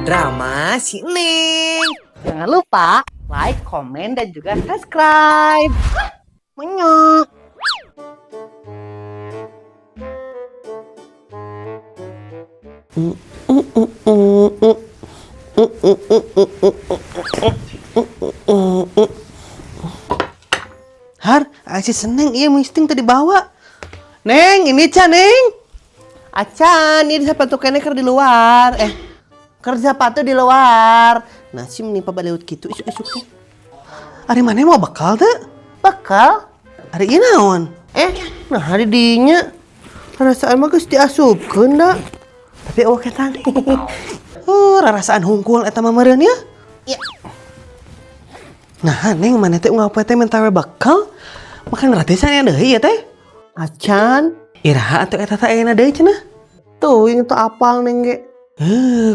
Drama si Neng. Jangan lupa like, komen, dan juga subscribe. Menyok. Har, si Seneng iya misting tadi bawa. Neng, ini Ca, Neng. Acan, ini sepatu kene keur di luar. Kerja sepatu di luar. Nah, si menimpa baleut gitu isuk-isuk teh. Ari mana mau bekal teh? Bekal? Ari ieu naon? Nah hari dinya. Perasaan mah geus diasupkeun da. Tapi eueuh ketang. Rarasaan hungkul eta mah meureun ya. Iya. Nah, Neng mana teh unggal poe teh minta we bekal? Makan gratisan ya deui ya teh. Acan, iraha atuh eta teh ayeuna deui cenah. Tuh, yang teu apal Neng ge.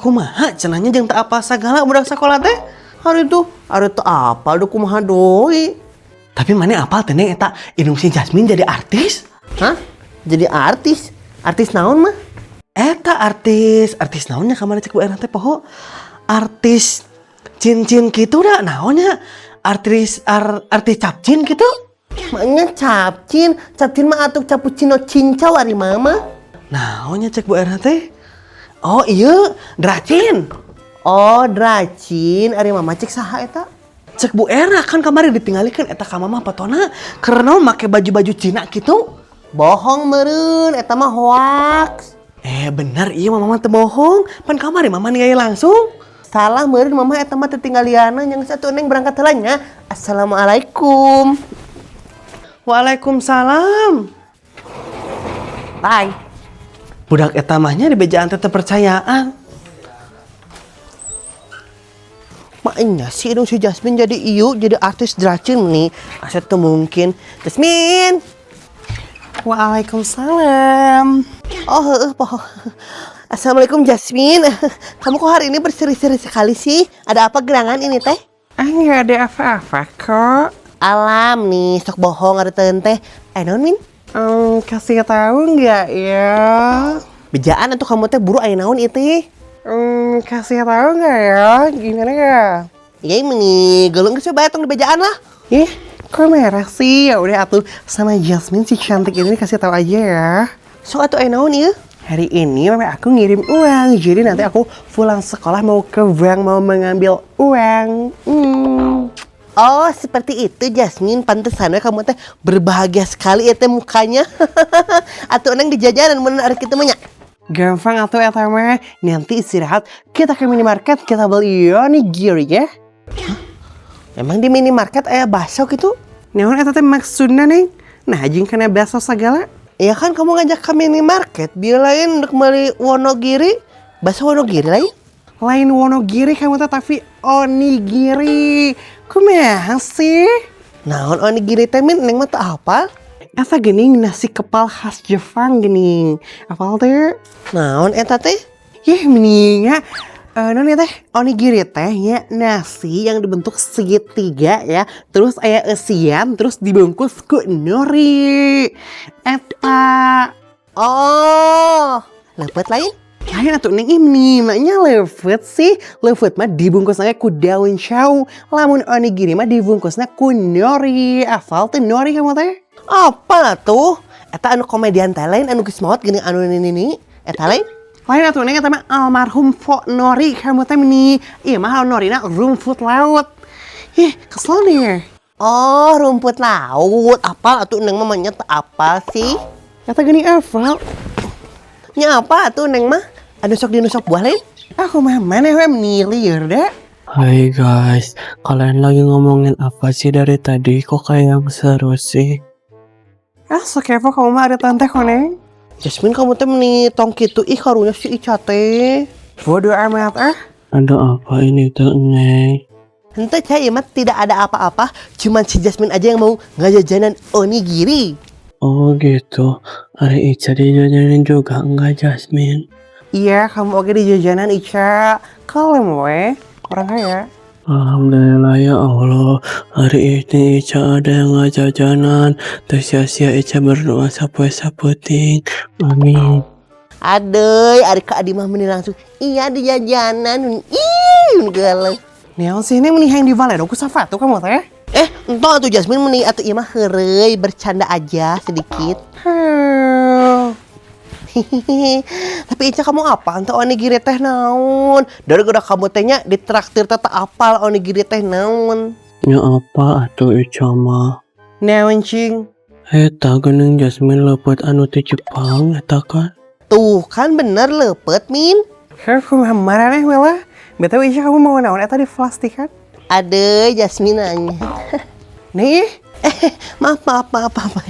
Kumaha cenahnya jeung teu apal sagala budak sakola teh? Hari tuh, hari teu apal duh kumaha deui. Tapi mana apal teh Neng eta indung si Jasmine jadi artis? Hah? Jadi artis? Artis naon mah? Eta artis, artis naonnya kamari cek Bu Erna teh poho. Artis cincin kitu da naonnya? Artis artis capcin kitu? Maknya capcin, capcin mah atuh cappuccino cincau ari mama. Naonnya cek Bu Erna teh? Oh iya, dracin. Oh dracin, ari mama cek saha eta? Cek Bu Erna kan kamari ditinggalikeun eta ka mama patona karena make baju-baju Cina gitu. Bohong meureun, eta mah hoax. Bener iya mama teu bohong, pan kamari mama ningali langsung. Salah meureun mama eta mah teu tinggaliana yang satu Neng berangkat heula nya. Assalamualaikum. Waalaikumsalam. Bye. Budak eta mahnya di bejaan teh teu percayaan. Maknya sih dong si Jasmine jadi iu, jadi artis dracin nih. Asa teu mungkin. Jasmine. Waalaikumsalam. Oh, heeh, poho. Assalamualaikum Jasmine. Kamu kok hari ini berseri-seri sekali sih? Ada apa gerangan ini teh? Ah, nggak ada apa-apa kok. Alam nih, sok bohong ada teh. Naon Min? Kasih tahu nggak ya? Bejaan atuh kamu teh buru aya naon ieu teh? Kasih tahu nggak ya? Gimana ya? Iya ini geuleuh geus bae tong di bejaan lah. Ih, kok merah sih? Ya udah atuh sama Jasmine si cantik ini kasih tahu aja ya. Sok atuh aya naon ieu? Hari ini mama aku ngirim uang, jadi nanti aku pulang sekolah mau ke bank mau mengambil uang. Oh, seperti itu Jasmine, pantesan we kamu teh berbahagia sekali ya teh mukanya. Atuh Neng di jajanan mun arek kitu mah nya. Gampang atuh eta mah. Nanti istirahat kita ke minimarket kita beli onigiri ya. Hah? Emang di minimarket aya bakso gitu? Naon eta teh maksudna Neng? Nah, jeung kana bakso sagala. Ya kan kamu ngajak ke minimarket, biar lain untuk beli wonogiri, bakso wonogiri lain. Lain wonogiri kamu teh tapi onigiri. Kumaha sih? Naon onigiri teh Min, Neng mah teu apal. Eta geuning nasi kepal khas Jepang geuning. Apal teh? Naon eta teh? Yeh mendingan naon ya teh? Onigiri teh nya nasi yang dibentuk segitiga ya, terus aya eusian, terus dibungkus ku nori. Eta. Oh, leupeut lain? Lain atuh Neng ini maknya leupeut sih. Leupeut mah dibungkusna ku daun chow. Lamun onigiri mah dibungkusna ku nori. Apal teh nori kamu teh? Apa tuh? Eta anu komedian teh lain anu geus maot geuning anu nini. Eta lain? Lain atuh Neng eta mah almarhum Fok Nori kamu teh meni. Ieu mah norina rumput laut. Ih, kesel nih. Oh, rumput laut. Apal atuh Neng mah nya teu apal sih. Eta geuning apal. Nya apa atuh Neng mah? Anu sok dinusok buah lain? Aku mah mana we meni lieur da. Hai guys, kalian lagi ngomongin apa sih dari tadi? Kok kayak yang seru sih? Ah, sok kepo kamu mah ada tante kok, Neng. Jasmine kamu teh meni tong kitu ih karunya si Ica teh. Bodoh amat ah. Ada apa ini tuh, Neng? Henteu Ca, ieu mah tidak ada apa-apa, cuman si Jasmine aja yang mau ngajajanan onigiri. Oh gitu, hari Ica dijajanin juga enggak Jasmine? Iya, kamu oke di jajanan Ica. Kalem we, orang kaya. Alhamdulillah ya Allah, hari ini Ica ada yang ngajajanan. Tersia-sia Ica berdoa sapoe-saputing. Amin. Aduh, ari ka adi mah meni langsung iya di jajanan. Ih, galeng. Naon sih ini meni hayang dibaledog ku Safatu kamu teh? Eh, entong atuh Jasmine meni atuh ieu mah heureuy bercanda aja sedikit. Huh. Tapi Ica kamu apa? Entah onigiri teh naon? Dari udah kamu tehnya ditraktir teh teu apal onigiri teh naon. Ya apa atuh Ica mah? Naon cing? Eta geuning Jasmine leupeut anu ti Jepang eta kan. Tuh kan bener leupeut Min. Heh, kumaha maraneh we lah. BTW Ica kamu mau naon eta di plastikan? Aduh, Jasmine nanya. Nih, Eh, maaf, maaf, maaf, maaf.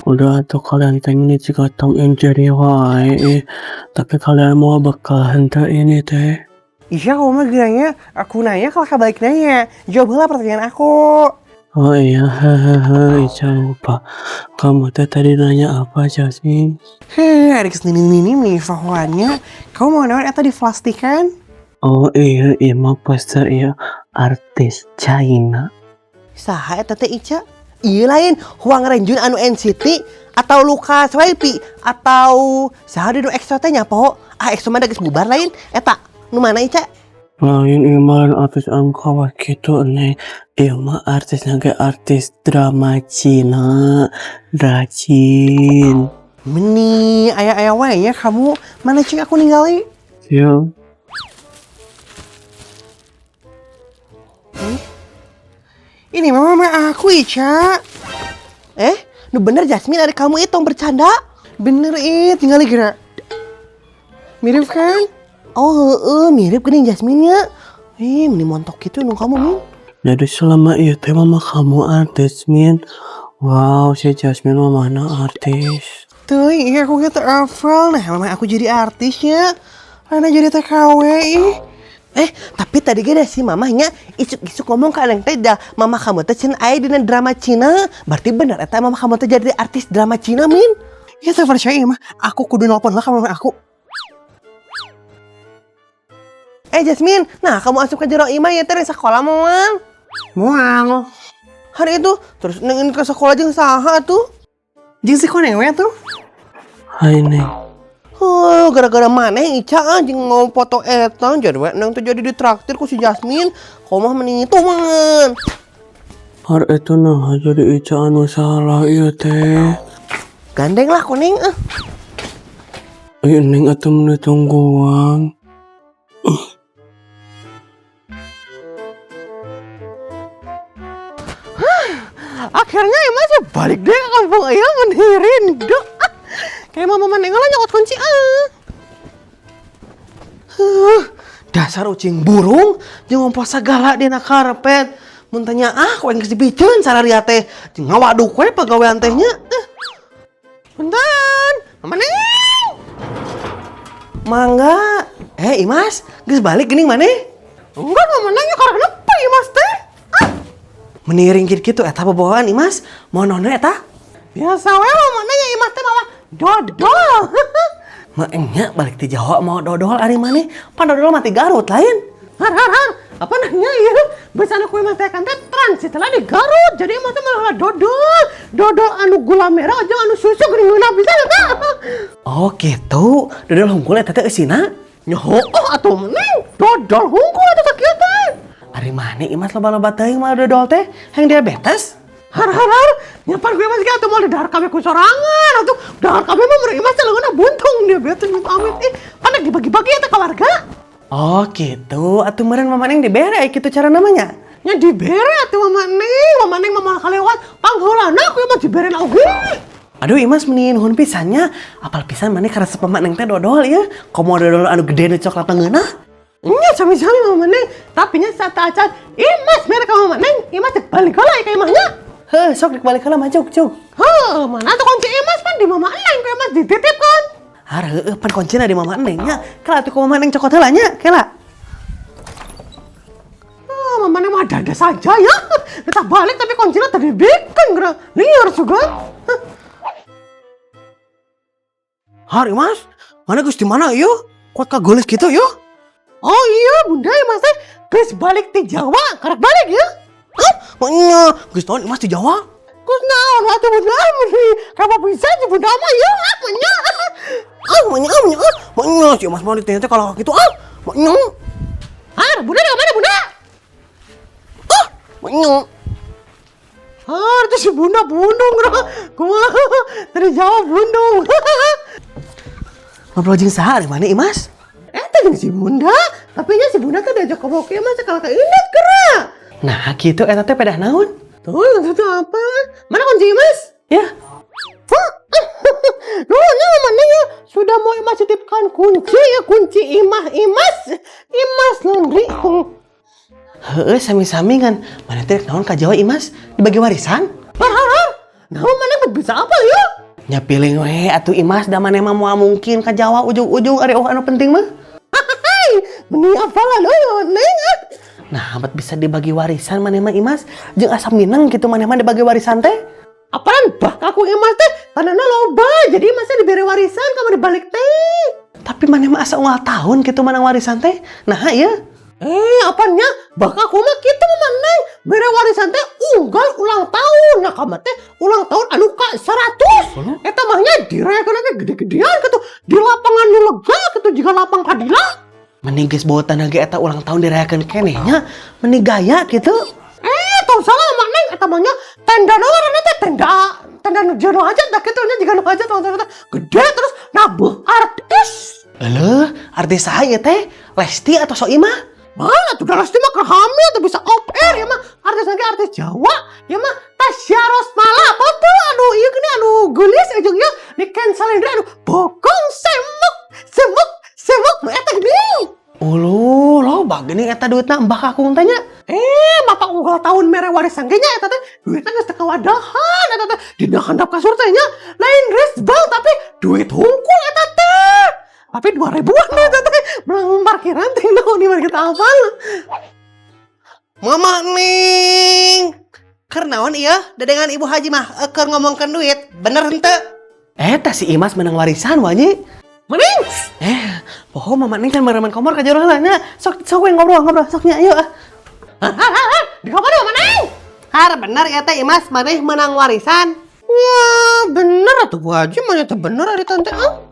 Udah atuh kalian teh ini jiga Tom and Jerry wae ih. Tapi kalian mau bekal henteu ini teh. Ica kamu mah geranya aku nanya kalau balik nanya. Jawab heula pertanyaan aku. Oh iya, hehehe, Ica lupa. Kamu teh tadi nanya apa Jasmine? Heh, ada kesini ini nih fahuannya. Kamu mau naon eta di plastikan? Oh iya, iya mah poster iya artis China. Saha eta teh Ica? Iya lain, Huang Renjun anu NCT atau Lucas YP atau saha di nu EXO teh nya poho. Ah EXO mah da geus bubar lain. Eta nu mana Ica? Lain ieu mah artis anu kawas kitu neng. Ieu mah artisna ge artis drama Cina. Rajin. Meni aya-aya wae nya kamu. Mana cing aku ningali? Ya, Ini mah mama aku Ica. Eh, nu bener Jasmine ada kamu itu bercanda? Bener ih, tinggal geura. Mirip kan? Oh heeh, mirip geuning Jasmine nya. Ih, meni montok gitu nu kamu Min. Jadi selama ieu teh mama kamu artis Min. Wow, si Jasmine mah mana artis. Tuh, iya aku gitu hafal. Nah, mama aku jadi artisnya. Lana jadi TKW ih. Eh, tapi tadi ge si mamahnya isuk-isuk ngomong ke Neng teh dah mama kamu teh cenah aya dina drama Cina. Berarti bener eta mama kamu teh jadi artis drama Cina, Min. Ya saya percaya mah, aku kudu nelpon lah ke mama aku. Eh Jasmine, nah kamu asup ke jero imah ya teh di sekolah moal. Moal. Hari itu terus neng ke sekolah jeung saha tuh? Jeung si koneng we tuh. Hai Neng. Huh, gara-gara maneh Ica ah, jeung mau foto eta jadi we neng teh jadi ditraktir ku si Jasmine. Kau mah mending hitungan. Har itu nah jadi Ica anu salah ieu teh. Gandeng lah koneng ah. Ih Neng atuh meni tungguan. Akhirnya emang sih balik deh ke kampung iya meni rindu. Ah, kayak mama maneh lah nyokot kunci ah. Huh, dasar ucing burung jeung ngompos segala dina karpet. Mun tanya ah ku aing geus dipiceun sararia teh. Jeung ngawaduk we pagawean teh nya. Eh. Punten, mama neng. Mangga. Eh Imas, geus balik geuning maneh? Enggak mama neng ya karena kenapa Imas teh? Ah, Meni ringkit kitu eta bobowaan Imas. Mau naon eta? biasa we mama neng ya Imas teh mama dodol. Maenya balik ti Jawa mau dodol ari maneh. Pan dodol mah ti Garut lain. Har har har, apa nanya ya? Besana ku Imas teh kan teh transit lah di Garut. Jadi Imas teh malah dodol. Dodol anu gula merah aja anu susu geuning ngeunah pisan eta. Oh gitu, dodol hungkul eta teh eusina. Nyaho oh atuh neng, dodol hungkul atuh sakieu teh. Ari maneh Imas loba-loba teuing mah dodol teh, hayang diabetes. Har har har, nyapan gue masih atuh mau dahar kabeh ku sorangan atuh dahar kabeh mah mere Imas teh leungeunna buntung diabetes amit amit ih, pan dibagi-bagi eta ka warga. Oh gitu, atuh meureun mama neng dibere kitu cara namanya. Nya dibere atuh mama neng mama kalewat pangheulana ku mah dibere oge. Aduh Imas meni nuhun pisan nya, apal pisan maneh karesep mama neng teh dodol ieu. Komo dodol anu gede nu coklat ngeunah. Nya sami-sami mama neng, tapi nya sateuacan Imas mere ka mama neng, Imas teh balik heula ka imahnya. Heuh, sok dek balik heula mah cuk cuk. Heuh, mana tuh kunci Imas pan di mama neng ku Imas dititip kan. Har heueuh pan kuncina di mama neng nya. Kela atuh ku mama neng cokot heula nya, kela. Ah, mama neng mah ada-ada saja ya. Kita balik tapi kuncinya tadi bikin geura liar juga. Hah. Har Imas, mana geus di mana ieu? Kuat kageulis kitu ieu? Oh iya bunda ya mas teh geus balik ti Jawa, karek balik ya. Hah? Maknya geus naon Imas di Jawa? Kus naon atuh Bunda meni kapan bisa si Bunda mah ya ah menya. Ah menya ah menya ah. Menya si Imas mah ditanya teh kalau gitu ah. Menya. Ah, Bunda dari mana Bunda? Ah, menya. Ah, itu si Bunda bundung bro. Kumaha? Tadi jawab bundung. Ngobrol jeung saha ari mana Imas? Eta jeung si Bunda, tapi nya si Bunda teh diajak ngomong kieu mah kalau ka inget geura. Nah, gitu eta teh pedah naon? Tuh, itu apa? Mana kunci Imas? Ya, Hah? Nuh, nya mana ya? Sudah mau Imas titipkan kunci ya, kunci Imah Imas. Imas Laundry. Heeh, sami-sami kan. Mana teh naon ka Jawa Imas? Dibagi warisan? Har har har. Nah, mana bisa apa ya? Nya pilih we atuh Imas, da maneh mah moal mungkin ka Jawa ujug-ujug ari oh anu penting mah. Hai, meni apa lah lo, Neng? Ah. Nah, amat bisa dibagi warisan maneh mah Imas, jeung asa mineng gitu maneh mah dibagi warisan teh. Apaan bah aku Imas teh tanahna loba, jadi Imasnya diberi warisan kamu dibalik teh. Tapi maneh mah asa unggal tahun gitu menang warisan teh. Nah, ya. Eh, apanya? Bah aku mah kitu mah Neng. Bere warisan teh unggal ulang tahun. Nah, kamu teh ulang tahun anu ka 100. Eta mah nya dirayakeun teh gede-gedean gitu di lapangan nu lega gitu jiga lapang Padila. Mending geus bawa tanah ge eta ulang tahun dirayakeun keneh nya, mending gaya gitu. Eh, tong salah mah Neng, eta mah nya tenda warna teh tenda tenda nu jero hajat dah kitu nya jiga nu hajat tong teh gede terus nabuh artis. Eleuh, artis saha ieu teh? Lesti atau Soimah? Mana tuh udah Lesti mah keur hamil tuh bisa off air ya mah artis lagi artis Jawa ya mah Tasya Rosmala apa tuh aduh iya gini aduh gelis aja ya di cancelin deh aduh bokong semok semok semok nu eta gini. Uluh, loba geuning eta duitna mbah kakung teh nya. Eh, bapak unggal tahun mere warisan ge nya eta teh duitna geus teu kawadahan eta teh dina handap kasur teh nya lain risbang tapi duit hungkul eta teh tapi 2000-an eta teh melang parkiran teh naon di mana kita apal. Mama Neng. Keur naon ieu? Dadengan Ibu Haji mah keur ngomongkeun duit. Bener henteu? Eta si Imas menang warisan wanyi. Mending Eh, poho Mama Neng kan mereman komor ka jero heula nya. Sok sok we ngobrol ngobrol sok nya ayo ah. Di kamar mana Neng? Har bener ya teh Imas maneh menang warisan. Ya bener atuh Bu Haji mah teh bener ari tante ah.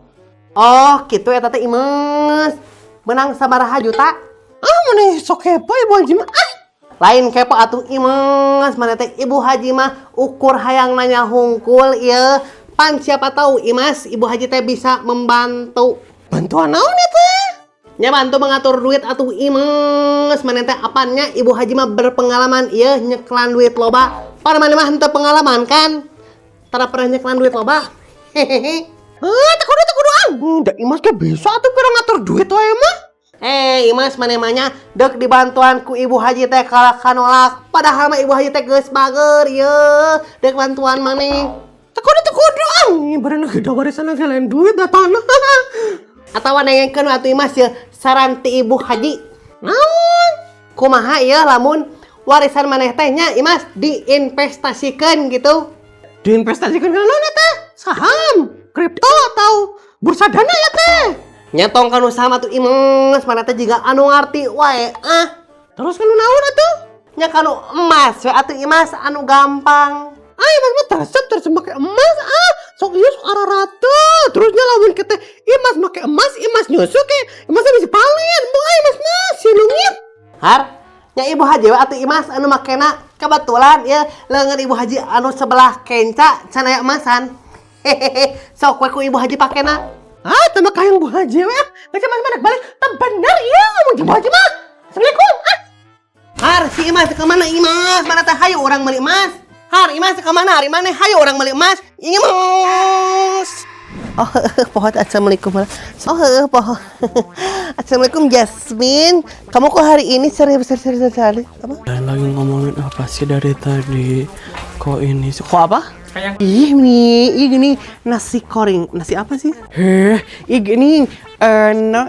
Oh, gitu ya teh Imas. Menang sabaraha juta? Ah maneh sok kepo Ibu Haji mah ah. Lain kepo atuh Imas, maneh teh Ibu Haji mah ukur hayang nanya hungkul ieu. Pan siapa tahu Imas, Ibu Haji teh bisa membantu. Bantuan naon ya teh? Nya bantu mengatur duit atuh Imas, maneh teh apannya Ibu Haji mah berpengalaman ieu nyeklan duit loba. Pan maneh mah henteu pengalaman kan? Tara pernah nyeklan duit loba. Hehehe. Ah, teu kudu teu kudu ah. Da Imas ge bisa atuh pira ngatur duit wae mah. Eh, Imas maneh mah nya dek dibantuan ku Ibu Haji teh kalah kanolak. Padahal mah Ibu Haji teh geus bager ieu. Dek bantuan maneh. Teu kudu teu kudu ah. Berenang gede warisan lagi lain duit dah tanah. Atawa nengengkeun atuh Imas ya saran ti Ibu Haji. Naon? Kumaha ieu lamun warisan maneh teh nya Imas diinvestasikeun gitu. Diinvestasikan ke naon teh? Saham, kripto atau bursa dana ya teh? Nya tong kanu saham atuh Imas, maneh teh jiga anu ngarti wae ah. Terus kanu naon atuh? Nya kanu emas we atuh Imas anu gampang. Ah, Imas mah teresep terus make emas ah. Sok ieu sok ararata. Terusnya lamun kita Imas make emas, Imas nyusu ke Imasnya bisa paling. Bu ah Imas mah silungit. Har, nya Ibu Haji we atuh Imas anu makena kebetulan ya leungeun Ibu Haji anu sebelah kenca can aya emasan. Hehehe, sok we ku Ibu Haji pakena. Ah, teu mah kahayang Bu Haji we. Geus Imas mah balik. Teu bener ieu ngomong jeung Bu Haji mah. Assalamualaikum. Ah. Har, si Imas ke mana Imas? Mana teh hayu urang meuli emas? Har, Imas ke mana? Hari mana hayu urang meuli emas? Imas. Oh, pohon assalamualaikum. Oh, pohon. Assalamualaikum Jasmine. Kamu kok hari ini serius serius serius apa? Dan lagi ngomongin apa sih dari tadi? Kok ini sih? Kok apa? Ih nih, ih gini nasi goreng, nasi apa sih? Heh, ih gini, no,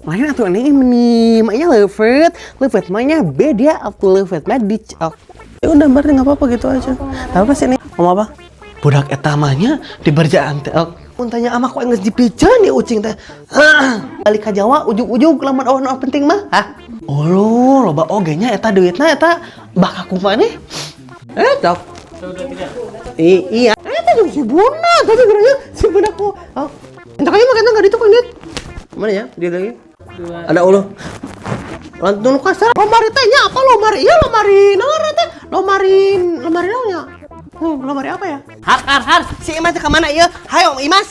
lain atuh ini nih, maknya leuveut, leuveut maknya beda atuh leuveut mah di oh. Ya udah berarti nggak apa-apa gitu aja. Tapi apa sih ini? Ngomong apa? Budak eta mah nya di berjaan teh. Oh, mun tanya ama ku geus dipiceun ya ucing teh. Balik ka Jawa ujug-ujug lamun eueuh nu penting mah. Hah? Oh lo, loba oge nya eta duitna eta bak aku maneh. Eh, dok. 1, 2, 3. Iya. Eta jeung si Bunda, tadi geranya si Bunda ku. Oh. Entar kayak makan enggak itu kan. Mana ya? Dia lagi. 2. Ada Allah. Lantun kasar. Lomari teh nya apa lomari? Iya lomari naon teh? Lomari lomari naon nya? Lomari apa ya? Har har har, si Imas ke mana ieu? Hayo Imas.